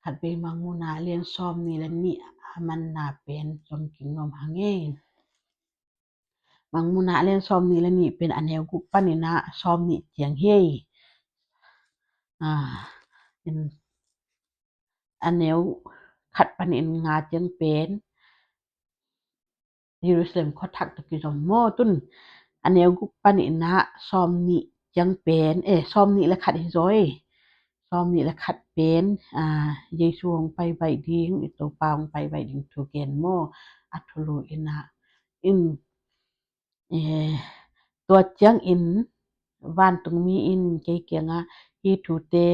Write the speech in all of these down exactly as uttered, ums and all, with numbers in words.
Khatvei Mangmuhna a lian sawmnih le nih a manna pen zom kik nuam hang ei. Mangmuhna a lian sawmnih le nih pen a neu guk panin ah sawmnih ciang hi ei. A, in, a neu khat panin nga ciang pen Jerusalem khuathak tawh kizom maw. Tun a neu guk panin ah sawmnih ciang pen, eh, sawmnih le khat hi zaw ei. Sawmnih le khat pen, a, Jesu hong pai baih ding, i Topa hong pai baih ding thu gen maw. A thulu in ah, in, eh, tua ciangin vantungmi in kei kiangah hih thute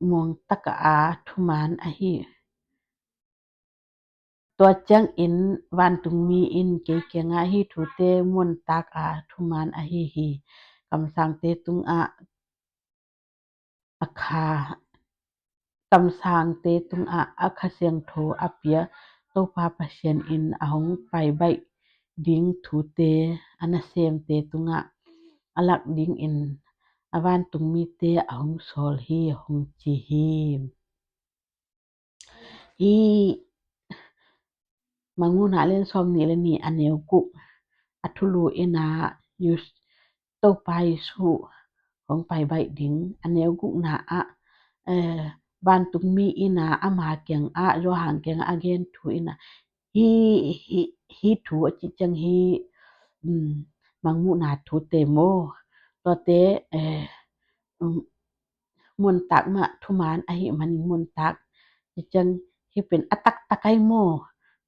muangtak a thuman ahi. Tua ciangin vantungmi in kei kiangah hih thute muangtak a thuman ahi hi. Kamsangte tungah a kha, kamsangte tungah a Kha Siangtho a pia Topa Pasian in a hong pai baih ding thute a nasemte tungah a lak dingin a vantungmite a hong sawl hi, a hong ci hi. Hih Mangmuhna a lian sawmnih le nih a neu guk a thulu in ah Yus-, Topa Jesu hong pai baih ding. A neu gukna ah, eh, vantungmi in ah ama kiangah, Johan kiangah a gen thu in ah hih, hih, hih thu a cih ciang hih, um, Mangmuhna thute maw. Tuate, eh, um, muangtak mah thuman ahih manin muangtak. Cih ciang hih pen a taktak ahi maw,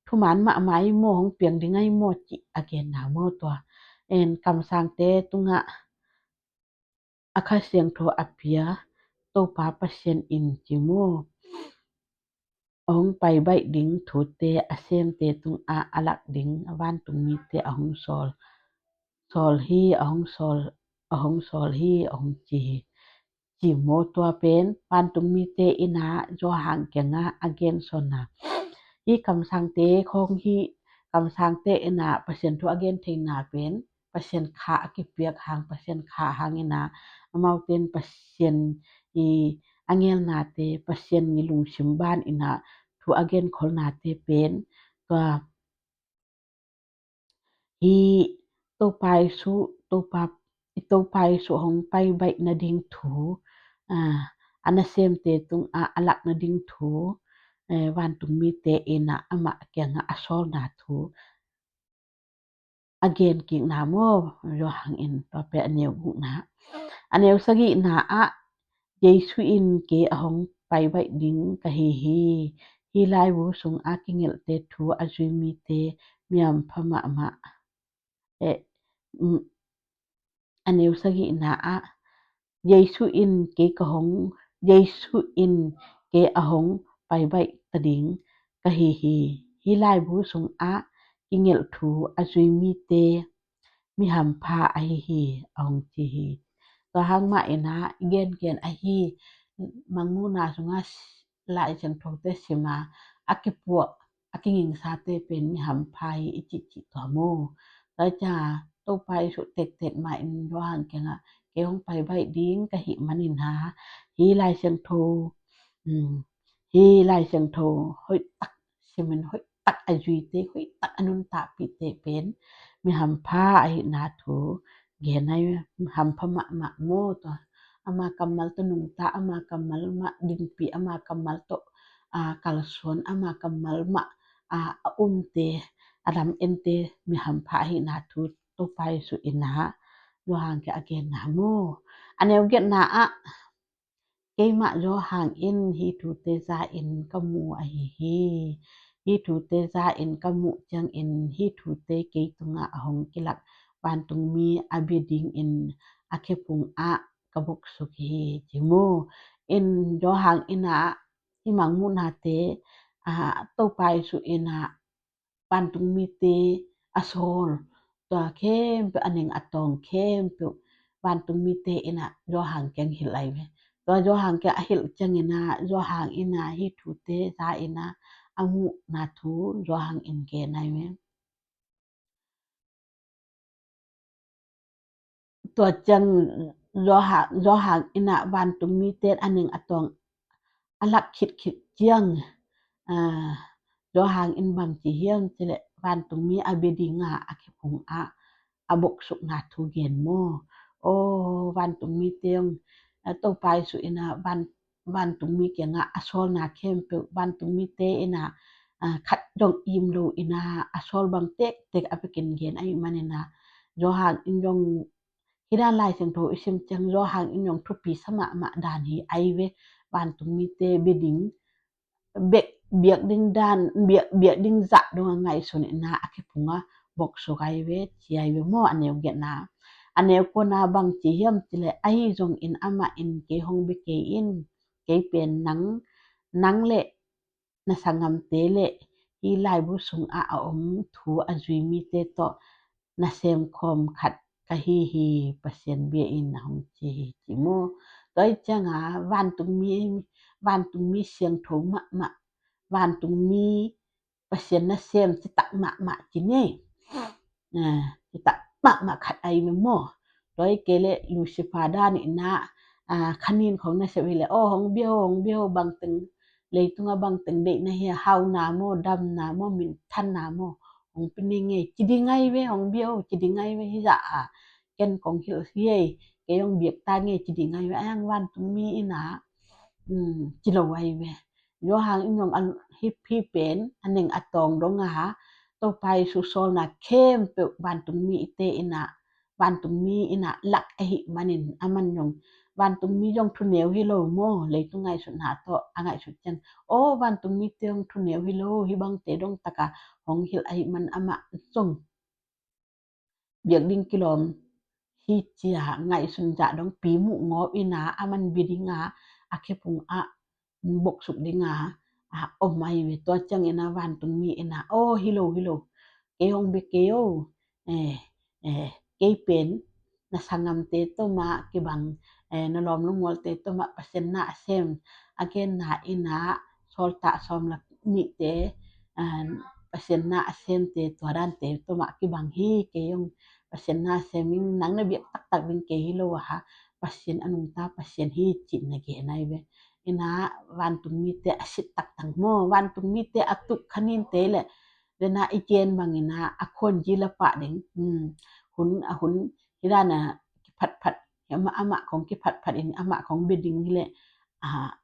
thuman mahmah ahi maw, hong piang ding ahi maw cih a genna maw tua. En kamsangte tungah a Kha Siangtho a pia Topa Pasian in ci maw, a hong pai baih ding thute a semte tungah a lak ding a vantungmite a hong sawl, sawl hi, a hong sawl, a hong sawl hi, a hong ci hi. Ci maw. Tua pen vantungmite in ah Johan kiangah a gensawnna. Hih kamsangte khawng hih, kamsangte in ah Pasian thu a gen theihna pen Pasian kha a kipiak hang, Pasian kha hang in ah, amaute in Pasian i a ngelnate, Pasian i lungsim ban in ah thu a genkholhnate pen tua hih Topa Jesu, Topa, i Topa Jesu hong pai baih nading thu, a, a nasemte tungah a lak nading thu, eh, vantungmite in ah amah kiangah a sawlna thu a gen kikna maw. Johan in tua pen a neu gukna. A neu sagihna ah Jesu in kei a hong pai baih ding ka hi hi. Hih laibu sungah kigelhte thu a zui mite mi hampha mahmah. Eh, mm, a neu sagihna ah Jesu in kei ka hong, Jesu in kei a hong pai baih ta ding ka hi hi. Hih laibu sungah kigelh thu a zui mite mi hampha ahi hi, a hong ci hi. Tua hang mah in ah i gengen ahi Mangmuhna sungah Lai Siangthote sim a, a kipuah, a kingingsate pen mi hampha hi i cihcih tua maw. Tua ciang Topa Jesu tektek mah in Johan kiangah kei hong pai baih ding ka hih manin ah, hih Lai Siangtho, um, hih Lai Siangtho hoih tak simin hoih tak a zuite, hoih tak a nuntakpihte pen mi hampha ahihna thu gen ahi. Hampha mahmah maw tua. Ama kammal tawh nungta, ama kammal mah dinpih, ama kammal tawh, a, kalsuan, ama kammal mah, a, a umte, a dam ente mi hampha ahihna thu Topa Jesu in ah Johan kiangah a genna maw. A neu giatna ah keimah Johan in hih thute za in ka mu ahi hi. Hih thute za in ka muh ciangin hih thute kei tungah a hong kilak vantungmi a bia dingin a khephung ah ka buksuk hi, ci maw. In Johan in ah hih Mangmuhnate, a, Topa Jesu in ah vantungmite a sawl, tua khempeuh, a ning a tawng khempeuh vantungmite in ah Johan kiang hilh ahi ve. Tua Johan kiang a hilh ciangin ah Johan in ah hih thute za in ah a muhna thu Johan in gen ahi ve. Tua ciang Johan, Johan in ah vantungmite a ning a tawng a lak khitkhit ciang, aa, Johan in bang ci hiam cih leh vantungmi a bia ding a a khephung ah a boksukna thu gen maw. Aw, vantungmite hong, aa, Topa Jesu in a van, vantungmi kiangah a sawlna khempeuh, vantungmite in a, aa, khat dong im lo in a a sawl bang tektek a vekin gen ahih manin a Johan in zong hih dan Lai Siangtho i sim ciang Johan in zong thupi sa mahmah dan hi ai ve. Vantungmite bia ding, bek, biak ding dan, biak, biak ding zah dong a ngaihsun in a a khephung a boksuk ai ve, ci ai ve maw. A neu giatna, a neu kuana bang ci hiam cih leh ahi zongin amah in kei hong bia kei in, kei pen nang, nang le na sanggamte le hih laibu sungah a om thu a zui mite tawh nasem khawm khat ka hi hi, Pasian bia in a hong ci hi, ci maw. Tua hi cianga vantungmi, vantungmi siangtho mahmah, vantungmi Pasian nasem citak mahmah ci ni. Aa, citak mahmah khat ai ve maw. Tua hi kei leh Lucifer dan in a, aa, khanin khong nasem hi leh, aw, hong bia o, hong bia o, bangteng, leitungah bangteng deihna hi a, hauna maw, damna maw, minthanna maw, hong pia ning ei, ci ding ai ve, hong bia o, ci ding ai ve, hih zah a ken kong hilh hi ei, kei hong biak ta ing ei, ci ding ai ve. Ahi hang vantungmi in a, um, ci lo ai ve. Johan in zong a, hih, hih pen a neng a tawng dong a, Topa Jesu sawlna khempeuh vantungmite in a, vantungmi in a lak ahih manin, aman zong, vantungmi zong thuneu hi lo maw, leitung ngaihsutna tawh a ngaihsut ciang, aw, vantungmite zong thuneu hi lo, hih bangte dong taka hong hilh ahih man amah zong biak ding kilawm hi, ci a ngaihsun zah dong pi muh ngawp in a, aman bia ding a a khephung ah boksuk ding a, a om ai ve. Tua ciangin a vantungmi in a, aw, hi lo, hi lo, kei hong bia kei o, eh, eh, kei pen na sanggamte tawh mah kibang, eh, na lawm lungmualte tawh mah Pasian na a sem, a genna in a, Sawltak sawm le nihte, aa, Pasian na a semte, tua dante tawh mah kibang hi, kei zong Pasian na a sem ing, nang na biak taktak ding kei hi lo a, Pasian a nungta Pasian hi, ci-in na gen ai ve. In a vantungmite a sit taktak maw, vantungmite a tuk khaninte le, le na i gen bangin a, a khuanzi la pah ding, um, hun, a hun, hih dan a kiphatphat, amah, amah khong kiphatphat in, amah khong bia ding hi leh, aa,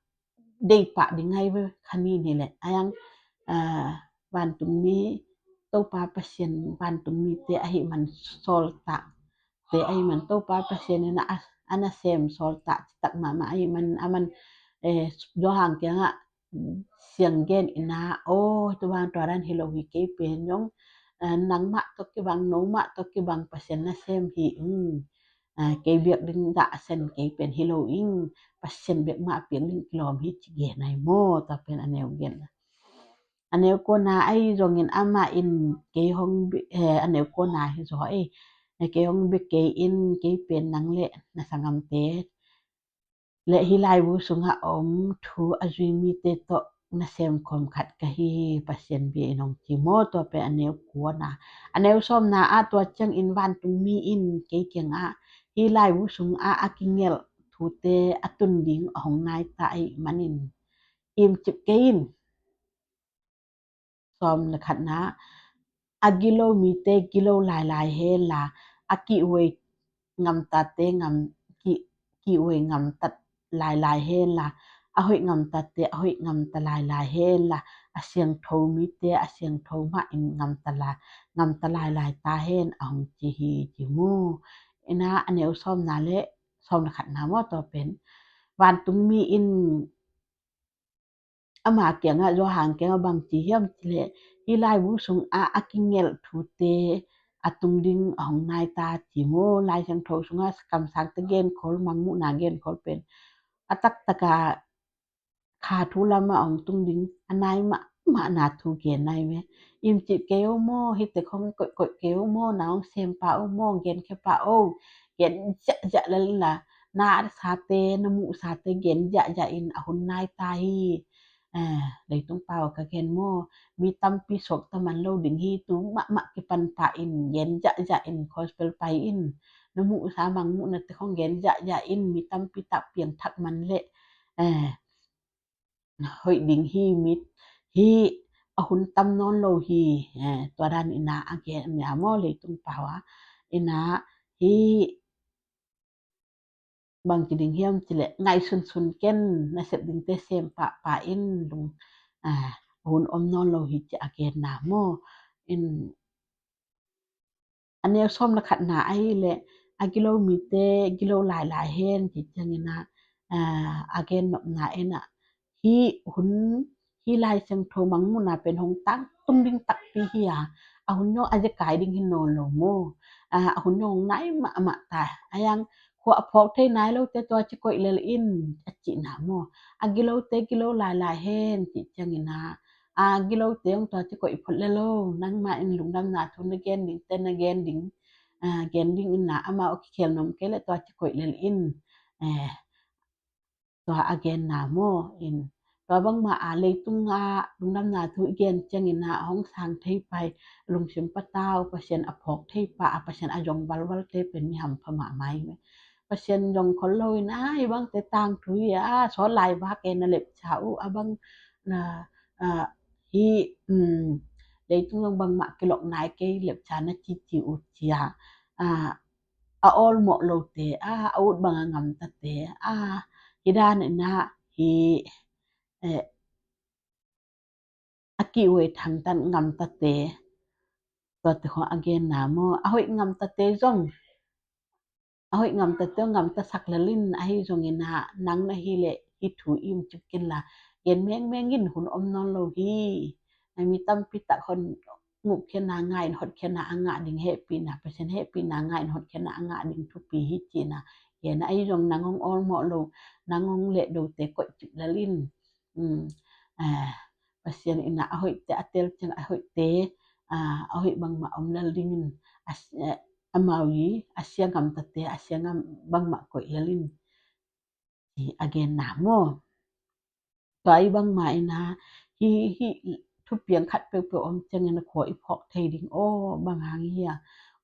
deih pah ding ai ve, khanin hi leh. Ahi hang, aa, vantungmi, Topa Pasian, vantungmite ahih man, sawltakte ahih man, Topa Pasian in a, a nasem sawltak citak mahmah ahih man, aman, eh, Johan kiangah siang gen in a, aw, tua bang tua dan hi lo hi, kei pen zong, eh, nangmah tawh kibang, nomah tawh kibang Pasian nasem hi ing, eh, kei biak ding dah a sen kei pen hi lo ing, Pasian biak mah biak ding kilawm hi, ci gen ai maw. Tua pen a neu gen. A neu kuana, ahi zongin amah in kei hong bia, eh, a neu kuana hi zaw ei, eh, kei hong bia kei in, kei pen nang le na sanggamte le hih laibu sungah a om thu a zui mite tawh nasem khawm khat ka hi hi, Pasian bia in hong ci maw. Tua pen a neu kuana. A neu sawmna ah, tua ciangin vantungmi in kei kiangah, hih laibu sungah a kigelh thute a tun ding a hong nai ta ahih manin imcip kei in. Sawm le khatna, a gilo mite gilo lailai hen la, a kihhuai gamtate gam, kih, kihhuai gamta lailai hen la, a hoih gamtate a hoih gamta lailai hen la, a siangtho mite a siangtho mah in gamta la, gamta lailai ta hen, a hong ci hi, ci mu. In a, a neu sawmna le sawm le khatna maw, tua pen. Vantungmi in ama kiangah, Johan kiangah bang ci hiam cih leh, hih laibu sungah a kigelh thute a tung ding a hong nai ta, ci mu. Lai Siangtho sungah kamsangte genkhol, Mangmuhna genkhol pen a taktak a kha thu lamah a hong tung ding a nai mahmahna thu gen ai ve. Imcip kei o maw, hihte khong koihkoih kei o maw, na hong sem pah o maw, genkhia pah o, gen ziahziah lel la, na sate, na muhsate gen ziahziah in, a hun nai ta hi. Eh, leitung pau ka gen maw, mi tampi suakta man lo ding hi, tu mahmah kipan pah in, gen ziahziah in, gospel pai in, na muhsa Mangmuhnate khong gen ziahziah in, mi tampi tah piangthak man leh, eh, hoih ding hi, mit hi, a hun tam nawn lo hi. Eh, tua dan ina a gen nia maw, leitung pau a ina hi. Bang ci ding hiam cileh, ngaihsunsun ken, na sep dingte sem pahpah in, lung, ah, hun om nawn lo hi ci a genna maw. In, a neu sawm le khatna ahileh, a gilo mite gilo lailai hen ci ciangina, ah, a gen nopna ina, hi hun, hi Lai Siangtho mangmuhna pen hong tangtung ding takpi hi a, a hun zong a zekai ding hi nawn lo maw. A, a hun zong nai mahmah ta. A yang khua a phawk thei nai lote tua ci koih lel in a cihna maw. A gilote gilo lailai hen cih ciangina, a gilote zong tua ci koih phot lel lo. Nangmah in lungdamna thu na gen dingte na gen ding, a, gen ding ina amau a kikhel nuam kei leh tua ci koih lel in. Eh, tua a genna maw. In, tua bangmah a leitung a lungdamna thu i gen ciangina a hong sang thei pai, lungsim patau, Pasian a phawk thei pah, a Pasian a zong valvalte pen mi hampha mahmah hi. Pasian zong khol lo ina, i bangte tangthu hi a, sawt lai vak e na lepcha uh, a bang na, a, hi, um, leitung zong bangmah kilok nai kei lepcha na cici uh cia, a, a awlmawh lote, a, a ut bang a ngamtate, a, hi dan ina hi, eh, a kihuai thangtan ngamtate, tuate khong a genna maw. A hoih ngamtate zong, a hoih ngamtate zong ngamtasak lel in, ahi zongina nang na hileh hi thu im cip ken la, gen mengmeng in, hun om nawn lo hi. Na mi tampi tak hon nguhkhiatna ngah in hotkhiatna a ngah ding hehpihna, Pasian hehpihna ngah in hotkhiatna a ngah ding thupi hi cihna. Gen a, ahi zong nang hong awlmawh lo, nang hong lehdote koih cip lel in. Um, ah, Pasian ina a hoihte a tel ciang a hoihte, ah, a hoih bangmah om lel dingin, a, eh, amau i a sia ngamtate a sia ngam bangmah koih lel in, ci a genna maw. Tua i bangmah ina hi, hi thupiang khat peuhpeuh om ciangina khua i phawk thei ding, aw, bang hang hi a,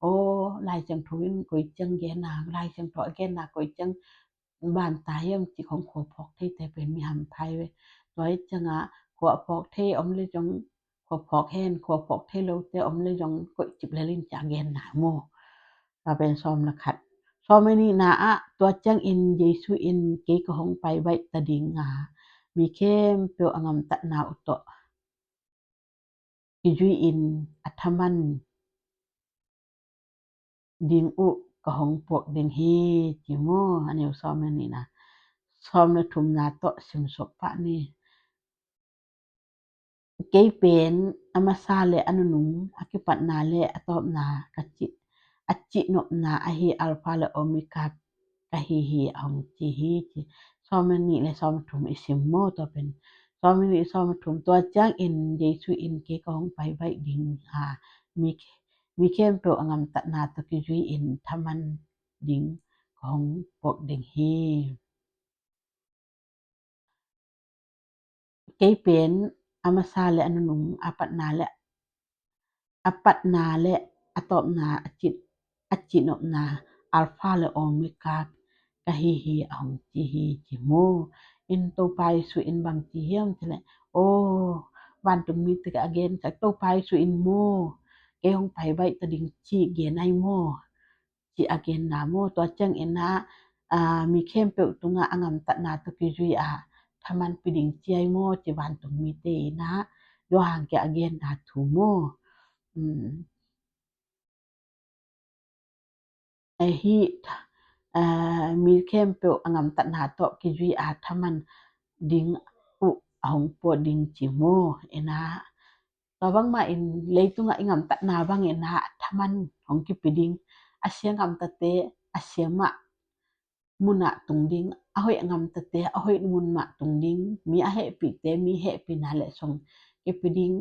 aw, Lai Siangtho in koi ciang genna, Lai Siangtho a genna koi ciang banta hiam ci khong khua phawk theite pen mi hampha hi ve. Tua i cianga khua phawk thei om le zong khua phawk hen, khua phawk thei lote om le zong koih cip lel in ci a genna maw. Tua pen sawm le khat. Sawm le nihna ah, tua ciangin Jesu in, kei ka hong pai baih ta ding a, mi khempeuh a ngamtatna uh tawh kizui in a thaman ding uh ka hong puak ding hi, ci maw. A neu sawm le nihna, sawm le thumna tawh simsuk pah ni. Kei pen a masa le a nunung, a kipatna le a tawpna ka cih, a cihnopna ahi, Alpha le Omega ka hi hi, a hong ci hi, ci. Sawm le nih le sawm le thum i sim maw, tua pen. Sawm le nih, sawm le thum, tua ciangin Jesu in, kei ka hong pai baih ding a, mi, mi khempeuh a ngamtatna tawh kizui in thaman ding ka hong puak ding hi. Kei pen a masa le a nunung, a patna le, a patna le a tawpna, a cih, a cihnopna, Alpha le Omega ka hi hi, a hong ci hi, ci maw. In Topa Jesu in bang ci hiam cileh, aw, vantung mite a gensak, Topa Jesu in maw, kei hong pai baih ta ding ci gen ai maw, ci a genna maw. Tua ciangina, a, mi khempeuh tungah a ngamtatna tawh kizui a thaman pia ding ci ai maw, ci vantung mite ina, Johan kia a genna thu maw. Um, ahi, a, mi khempeuh a ngamtatna tawh kizui a thaman ding uh a hong puak ding ci maw. Ina, tua bangmah in leitungah i ngamtatna bangina a thaman hong kipi ding, a sia ngamtate a sia mah munah tung ding, a hoih a ngamtate a hoih mun mah tung ding, mi a hehpihte mi hehpihna le song kipi ding,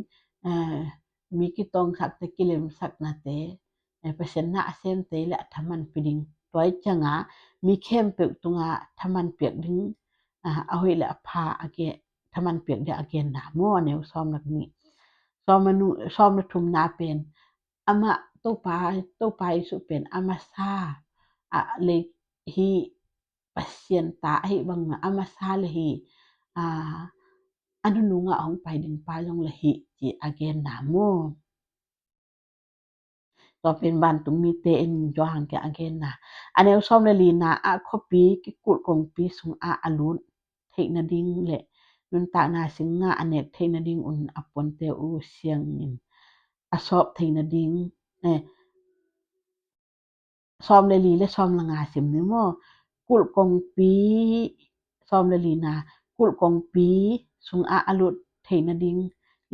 eh, mi kitawngsakte kilemsaknate, eh, Pasian na a semte le a thaman pi ding. Tua i cianga mi khempeuh tunga thaman piak ding, ah, a hoih le a pha a gen, thaman piak ding a genna maw, a neu sawm le nih. Sawm le nu-, sawm le thumna pen, amah Topa, Topa Jesu pen a masa, a le hi, Pasian ta ahi bangmah a masa le hi, a, a nunung ah hong pai ding pa zong le hih ci a genna maw. Tua pen vantung mite in tua hang kia a genna. A neu sawm le lina ah khuapi kikulh kongpi sungah a lut theih nading le nuntakna singgah a nek theih nading un a puante uh siangin a sawp theih nading, eh, sawm le li le sawm le nga sim ni maw. Kulh kongpi, sawm le lina, kulh kongpi sungah a lut theih nading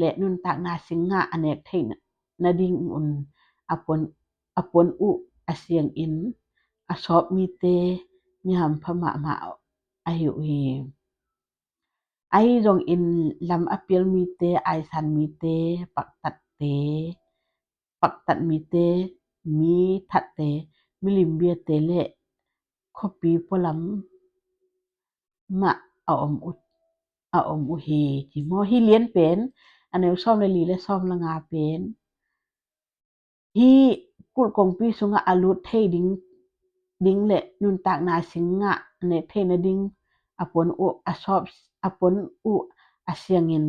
le nuntakna singgah a nek theih nading un a puan, a puan uh a siangin a sawp mite mi hampha mahmah ahi uh hi. Ahi zongin lam a pial mite, aisan mite, paktatte, paktat mite, mi thatte, milim biate le khuapi pualam mah a om uh, a om uh hi ci maw. Hih lian pen a neu sawm le li le sawm le nga pen hih kulh kongpi sungah a lut thei ding, ding le nuntakna singgah a nek thei nading a puan uh a sawp, a puan uh a siangin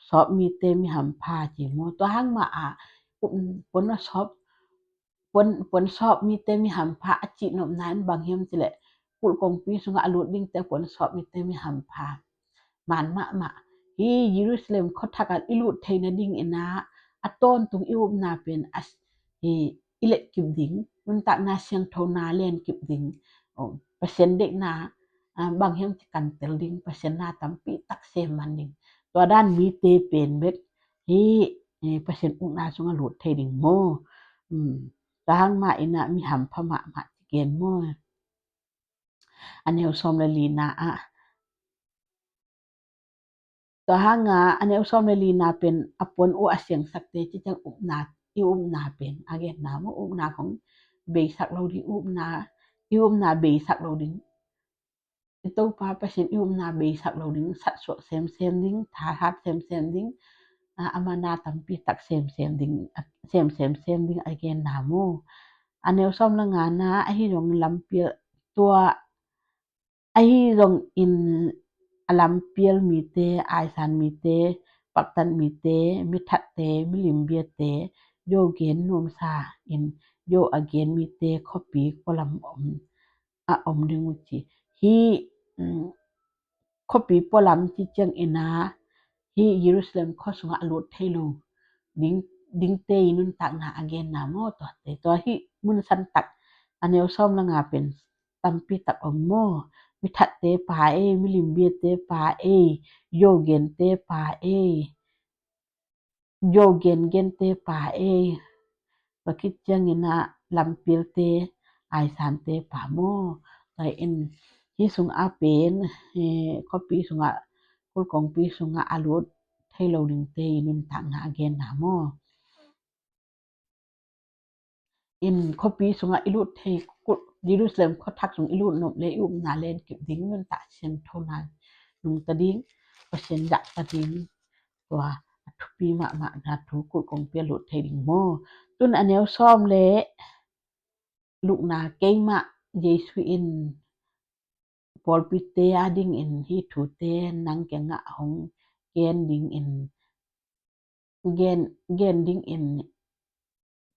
sawp mite mi hampha ci maw. Tua hang mah a, um, puan a sawp, puan, puan sawp mite mi hampha a cih nopna in bang hiam cih leh kulh kongpi sungah a lut dingte puan sawp mite mi hampha man mahmah. Hih Jerusalem khuathak ah i lut theih nading in ah a tawntung i upna pen a, hih i let kip ding, nuntakna siangtho na len kip ding. Oh, Pasian deihna, ah, bang hiam ci kan tel ding, Pasian na tampi tak sem man ding. Tua dan mite pen bek hih, eh, Pasian ukna sungah lut thei ding maw. Hmm. Tua hang mah in ah mi hampha mahmah ci gen maw. A neu sawm le lina ah. Tua hang a, a neu sawm le lina pen a puan uh a siangsakte ci ciang upna, i upna pen a genna maw, upna khong beisak lo ding, upna, i upna beisak lo ding. I Topa Pasian i upna beisak lo ding, satsuak semsem ding, thahat semsem ding, a, ama na tampi tak semsem ding, a, semsem sem ding a genna maw. A neu sawm le ngana, ahi zong lampial tua, ahi zongin a lampial mite, aisan mite, paktat mite, mithatte, milim biate, yo gen nuamsa in yo a gen mite khuapi pualam om, a om ding uh ci. Hih, um, khuapi pualam ci ciang in ah hih Jerusalem khua sungah a lut thei lo ding, dingte i nuntakna a genna maw. Tuate, tua hih mun san tak a neu sawm le nga pen tampi tak om maw. Mithatte pa ei, milim biate pa ei, yo gente pa ei, yo gengente pa ei, tua khit ciangin ah lampialte, aisante pa maw. Tua in hih sungah pen, eh, khuapi sungah, kulh kongpi sungah a lut thei lo dingte i nuntakna a genna maw. In khuapi sungah i lut thei, Jerusalem khuathak sung i lut nop le i upna len kip ding, nuntak siangtho na nungta ding, Pasian zahta ding, tua a thupi mahmah na thu kulh kongpi a lut thei ding maw. Tun a neu sawm le lukna, keimah Jesu in pawlpite a dingin hih thute nang kiangah hong gen dingin, gen, gen dingin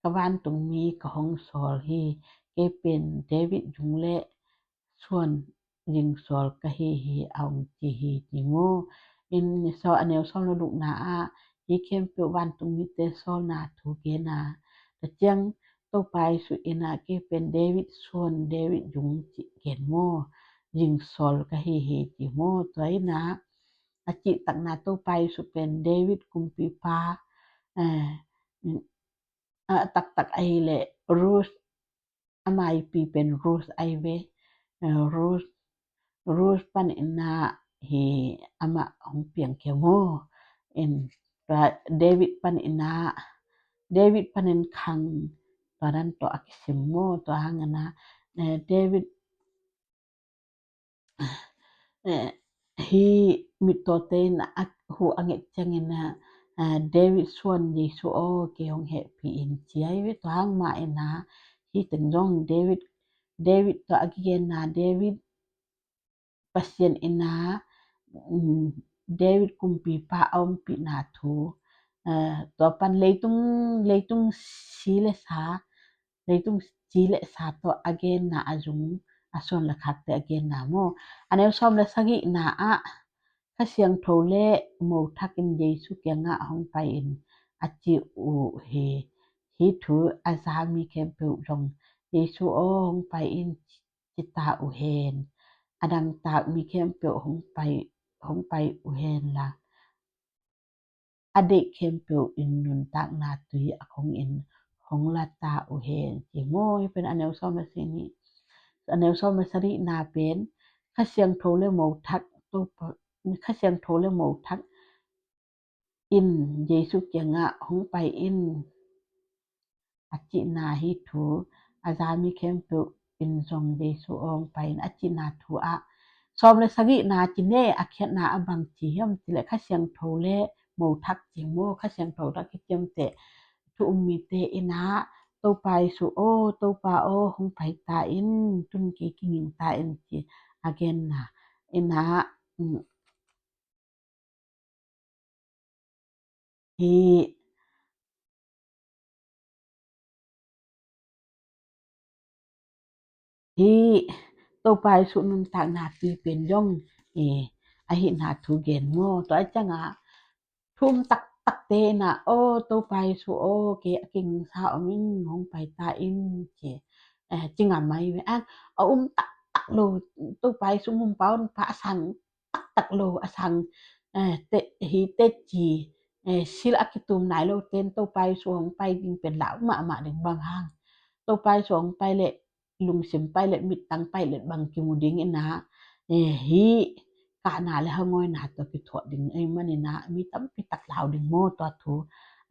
ka vantungmi ka hong sawl hi. Kei pen David zung le suan zingsawl ka hi hi, a hong ci hi, ci mu. In saw a neu sawm le lukna ah hih khempeuh vantungmite sawlna thu gen a, tua ciang Topa Jesu in ah kei pen David suan, David zung ci gen mu. Zingsawl ka hi hi, ci mu. Tua in ah a cihtakna Topa Jesu pen David kumpipa, eh, a taktak ahih leh Ruth, ama pi pen Ruth ahi ve. Eh, Ruth, Ruth panin ah hih amah hong piangkhia mu. In tua David panin ah, David panin khang, tua dan tawh a kisim mu. Tua hangin ah, eh, David eh, hih mittawte in a hu a nget ciangin ah, ah, David suan Jesu aw, kei hong hehpih in, ci ahi ve. Tua hang mah in ah hih teng zong David, David tawh a kigenna, David Pasian in ah, um, David kumpipa a ompihna thu, eh, tua pan leitung, leitung si le sa, leitung si le sa tawh a genna a zung, a suan le khakte a genna maw. A neu sawm le sagihna ah Kha Siangtho le mo thak in Jesu kiangah hong pai in a ci uh hi. Hih thu a za mi khempeuh zong Jesu aw hong pai in ci ta uh hen. A dangtak mi khempeuh hong pai, hong pai uh hen la, a deih khempeuh in nuntakna tui a khong in hong la ta uh hen, ci maw. Hih pen a neu sawm le sagih, a neu sawm le sagihna pen Kha Siangtho le mo thak, Topa, Kha Siangtho le mo thak in Jesu kiangah hong pai in a cihna hi thu, a za mi khempeuh in zong Jesu aw hong pai in a cihna thu ah sawm le sagihna ci ne, a khiatna a bang ci hiam cih leh Kha Siangtho le mo thak ci maw. Kha Siangtho thak hi ciamteh thu um mite in ah Topa Jesu aw, Topa aw hong pai ta in, tun kei kinging ta in ci a genna in ah, um, hi, hi Topa Jesu nuntakna tui pen zong, eh, ahihna thu gen maw. Tua ciangah thu um taktakte in ah, aw Topa Jesu aw, kei a kingingsa om ing, hong pai ta in ci, eh, ci ngam mai ve. A, a um taktak lo, Topa Jesu ngumpa honpa a sang taktak lo, a sang, eh, te, hi teci, eh, sil a kitum nai lo ten Topa Jesu hong pai ding pen lau mahmah ding bang hang. Topa Jesu hong pai leh lungsim pai leh mittang pai leh bang kimu ding in ah, eh, hih kahna le hangawina tawh kithuah ding ahih manin ah mi tampi tak lau ding maw. Tua thu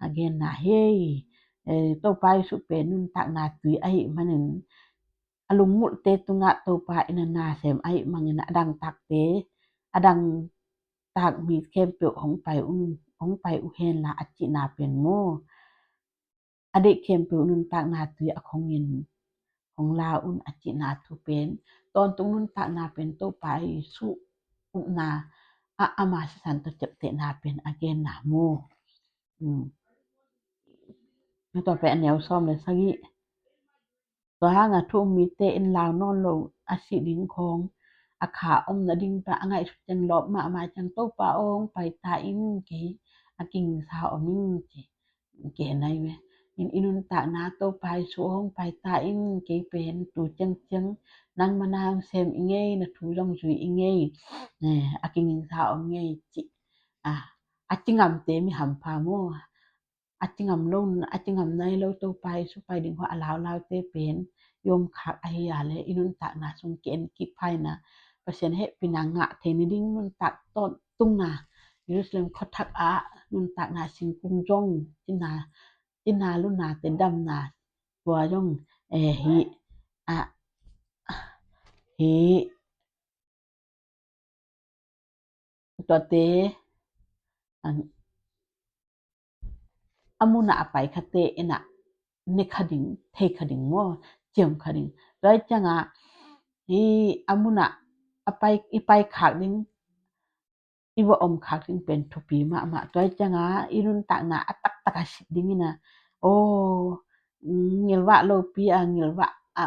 a genna hi. Eh, Topa Jesu pen nuntakna tui ahih manin a lungmulhte tungah Topa in a nasem ahih manin a dangtakte, a dangtak mi khempeuh hong pai un, hong pai uh hen la a cihna pen maw. A deih khempeuh nuntakna tui a khong in hong la un a cihna thu pen, tawntung nuntakna pen Topa Jesu upna ah ama sisan tawh ciaptehna pen a genna maw. Um. Tua pen a neu sawm le sagih. Tua hangah thu um mite in lau nawn lo a sih ding khawng, a kha om nading pa a ngaihsut ciang lawp mahmah ciang, Topa aw hong pai ta in, kei a kingingsa om ing ci. Kei nai ve. In i nuntakna Topa Jesu aw hong pai ta in, kei pen tu ciangciang nangma na hong sem i ngei, na thu zong zui i ngei, eh, a kingingsa om ngei ci. Ah, a ci ngamte mi hampha maw. A ci ngam lo, a ci ngam nai lo Topa Jesu pai ding hua a laulaute pen i om khak ahi a leh i nuntakna sung ki-en kik pha in ah Pasian hehpihna ngah thei nading nuntak tawntungna, Jerusalem khuathak ah nuntakna singkung zong, cina, cina lunate damna tua zong, eh, hi, ah, hi, tuate, an, a munah a pai khate in ah ne kha ding, thei kha ding maw, ciam kha ding. Tua ciangah hi a munah a pai, i pai khak ding, i va om khak ding pen thupi mahmah. Tua ciangah i nuntakna a taktak a sit ding in ah, aw, ngilvah lopi a ngilvah a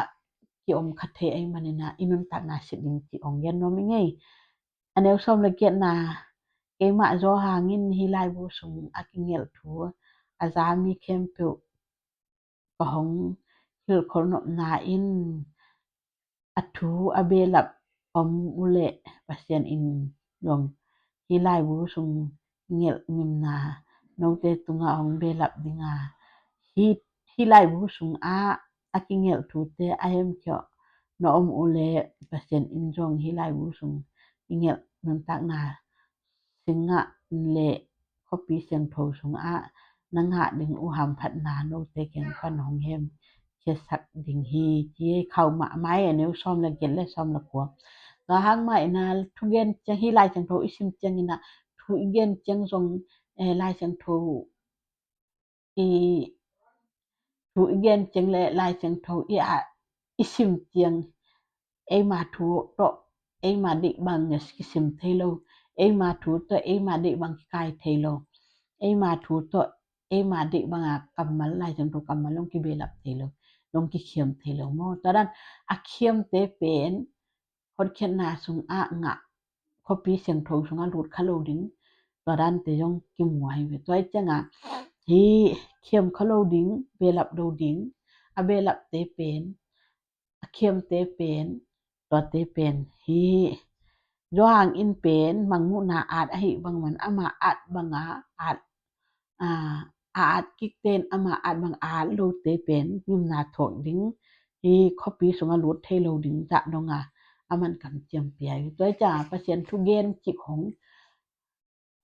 kiom kha thei ahih manin ah i nuntakna sit ding ci hong gen nuam i ngei. A neu sawm le giatna, keimah Johan in hih laibu sung a kigelh thu a za mi khempeuh ka hong hilhkholh nopna in a thu a behlap om uhleh Pasian in zong hih laibu sung gelh ngimna note tungah hong behlap ding a, hih, hih laibu sungah a kigelh thute a hemkhia na om uhleh Pasian in zong hih laibu sung i gelh nuntakna singah le khuapi siangtho sungah na ngah ding uh hamphatna note kiang pan hong hemkhiasak ding hi, ci hi. Khauh mahmah hi. A neu sawm le giat le sawm le kua. Tua hang mah in ah thugen ciang, hih Lai Siangtho i sim ciangin ah thu i gen ciang zong, eh, Lai Siangtho i, thu i gen ciang le Lai Siangtho i, ah, i sim ciang, eima thu tawh eima deih bang a kisim thei lo, eima thu tawh eima deih bang kikai thei lo, eima thu tawh eima deih banga kammal, Lai Siangtho kammal dong kibelap thei lo, dong kikhiam thei lo maw. Tua dan a khiamte pen hotkhiatna sungah ngah, khuapi siangtho sungah lut kha lo ding, tua dante zong kimu ahi ve. Tua ih ciangah hih khiam kha lo ding, belap lo ding, a belapte pen, a khiamte pen, tuate pen hih Johan in pen mangmuhna at ahi bang man ama at banga at, a, a at kikten ama at bang a at lote pen ngimna thuak ding, hih khuapi sungah lut thei lo ding zah donga aman kamciam pia hi. Tua ih ciangah Pasian thugen cik hong,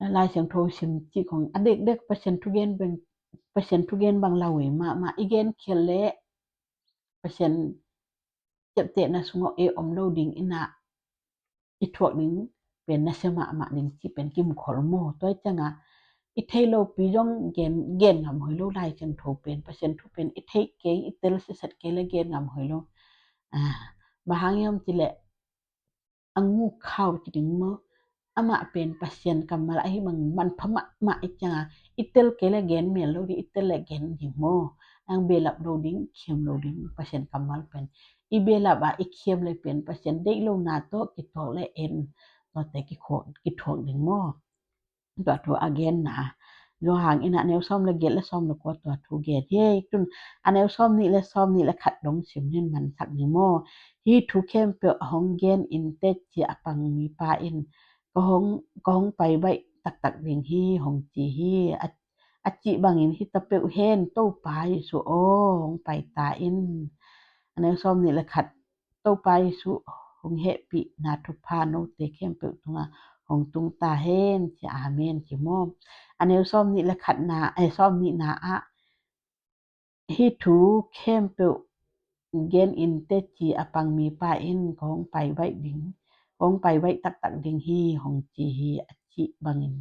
Lai Siangtho sim cik hong a dekdek Pasian thugen bang, Pasian thugen bang lau ei mahmah, i gen khial leh Pasian ciaptehna sungah ei om lo ding inah i thuak ding pen nasia mahmah ding cih pen kimkhol maw. Tua ih ciangah i thei lopi zong gen, gen ngam hoi lo, Lai Siangtho pen, Pasian thu pen i theih kei, i tel sitset kei leh gen ngam hoi lo. A, bang hang hiam cih leh a nguk khau ci ding maw. Amah pen Pasian kammal ahi bang manpha mahmah ih ciangah i tel kei leh gen mial lo ding, i tel leh gen ding maw. Ang belap lo ding, khiam lo ding, Pasian kammal pen i belap ah i khiam leh pen Pasian deih lohna tawh kituak leh en, tuate kithuak, kithuak ding maw. Tua thu a genna Johan in a neu sawm le giat le sawm le kua tua thu gen hi. Tun a neu sawm nih le sawm nih le khat dong sim nin mansak ni maw. Hih thu khempeuh a hong gen in teci a pang mipa in ka hong, ka hong pai baih taktak ding hi hong ci hi. A, a cih bangin hi ta peuh hen, Topa Jesu aw, hong pai ta in. A neu sawm nih le khat, Topa Jesu hong hehpihna thupha note khempeuh tungah hong tung ta hen, ci, amen ci maw. A neu sawm nih le khatna, eh, sawm nihna ah hih thu khempeuh gen in teci a pang mipa in ka hong pai baih ding, ka hong pai baih taktak ding hi hong ci hi a cih bangin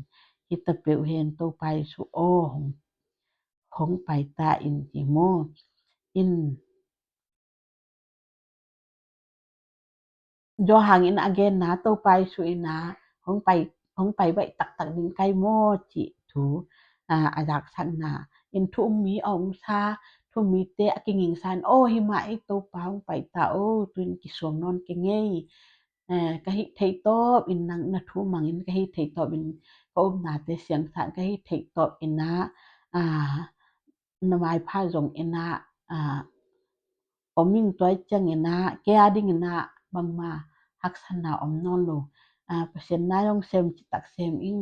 hi ta peuh hen, Topa Jesu aw, hong, hong pai ta in ci maw. In Johan in a genna, Topa Jesu in a hong pai, hong pai baih taktak ding kai maw cih thu, a, a zaksakna. In thu um mi a om sa, thu um mite a kingingsa in, aw, hi mah ei, Topa hong pai ta aw, tu in kisuam nawn kei ing ei. Eh, ka hih theih tawp in nang na thu mangin, ka hih theih tawp in ka upnate siangsa in, ka hih theih tawp in a, a, na maipha zong in a, a, om ing. Tua ih ciangin a kei a dingin a bangmah haksatna om nawn lo. A, Pasian nai hong sem citak sem ing,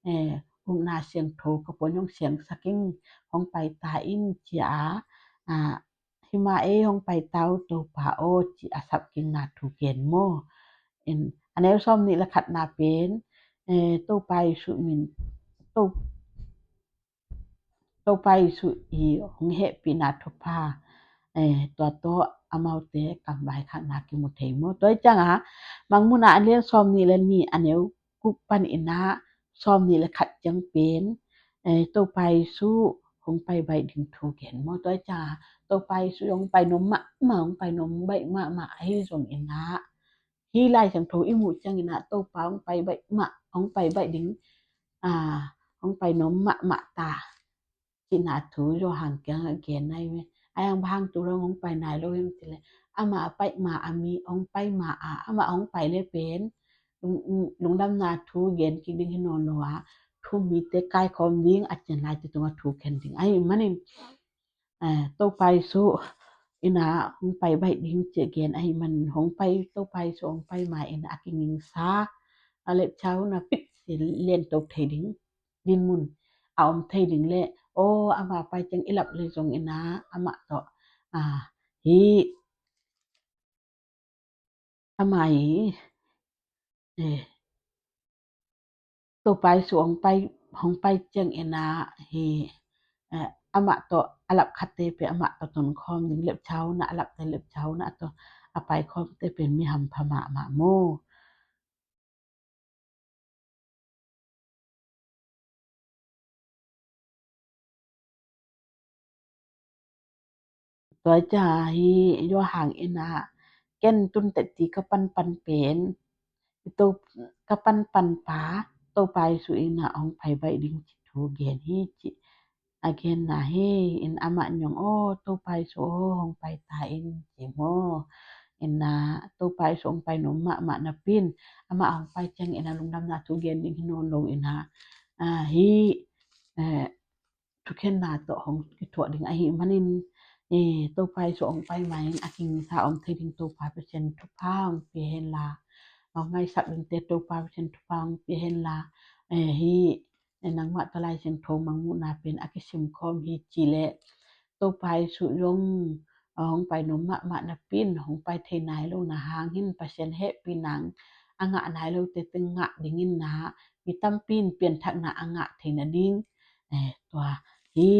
eh, upna siangtho ka puan hong siangsak ing, hong pai ta in ci a, a, hi mah ei, hong pai ta uh Topa aw, ci a sapkikna thu gen maw. In, a neu sawm nih le khatna pen, eh, Topa Jesu min, To, Topa Jesu i hong hehpihna thupha, eh, tua tawh amaute kam vaikhakna kimu thei maw. Tua ih ciangah Mangmuhna a lian sawm nih le nih a neu guk pan in a sawm nih le khat ciang pen, eh, Topa Jesu hong pai baih ding thu gen maw. Tua ih ciangah Topa Jesu hong pai nuam mahmah, hong pai nuam baih mahmah ahi zongin a, hih Lai Siangtho i muh ciangin a Topa hong pai baih mah, hong pai baih ding, a, hong pai nuam mahmah ta cihna thu Johan kiangah gen ahi ve. Ahi zong bang hang tu dong hong pai nai lo hiam cih leh, amah a pai ma a mi, hong pai ma a, amah hong pai leh pen lung, lungdamna thu gen kik ding hi nawn lo a, thu um mite kaikhawm ding, a cian laite tungah thu khen ding ahih manin, eh, Topa Jesu in a hong pai baih ding cih gen ahih manin hong pai, Topa Jesu hong pai ma in a kingingsa, a lepcha hun a pit si lian to thei ding dinmun a om thei ding leh, aw, amah pai ciang i lap leh zongin a, amah tawh, a, hih, amah i, eh, Topa Jesu hong pai, hong pai ciangin a, hih, eh, amah tawh a lap khatte pen amah tawh tonkhawm ding, lepcha hun a, a lapte lepcha hun a tawh a paikhawmte pen mi hampha mahmah maw. Tua ciang hih Johan in a, ken tun teci ka panpan pen, i To, ka panpan pa, Topa Jesu in ah hong pai baih ding cih thu gen hi cih a genna hi. In amah in zong, "Aw, Topa Jesu aw, hong pai ta in," ci maw. In ah Topa Jesu hong pai nuam mahmah napi in, amah hong pai ciangin ah lungdamna thu gen ding hi nawn lo in ah, ah, hih, eh, thukhenna tawh hong kithuah ding ahih manin, eh, Topa Jesu hong pai ma-in a kingsa om thei ding Topa Pasian thupha hong pia hen la, hong ngaisak dingte Topa Pasian thupha hong pia hen la, eh, hih, eh, nangmah tawh Lai Siangtho mangmuhna pen a kisim khawm hi ci leh, Topa Jesu zong, eh, hong pai nuam mahmah napi in hong pai thei nai lo na hang hin Pasian hehpihna a ngah nai lote teng ngah dingin ah mi tampi in pianthakna a ngah thei nading, eh, tua hi,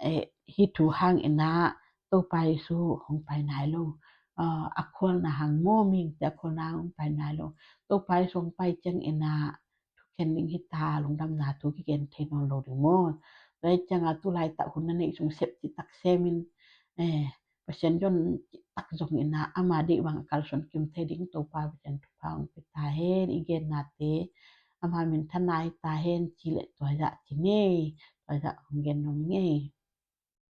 eh, hih thu hangin ah Topa Jesu hong pai nai lo. Ah, a khualna hang maw, mihingte a khualna hang hong pai nai lo. Topa Jesu hong pai ciangin ah thukhen ding hi ta, lungdamna thu kigen thei nawn lo ding maw. Tua hi ciangah tu laitak hun na neih sung sep cihtak semin, eh, Pasian zon cihtak zongin ah ama deih bang a kalsuan kim thei ding Topa Pasian thupha hong pia ta hen. I gennate ama minthanna hi ta hen. Ci leh tua zah ci ngei, tua zah hong gen nuam ngei.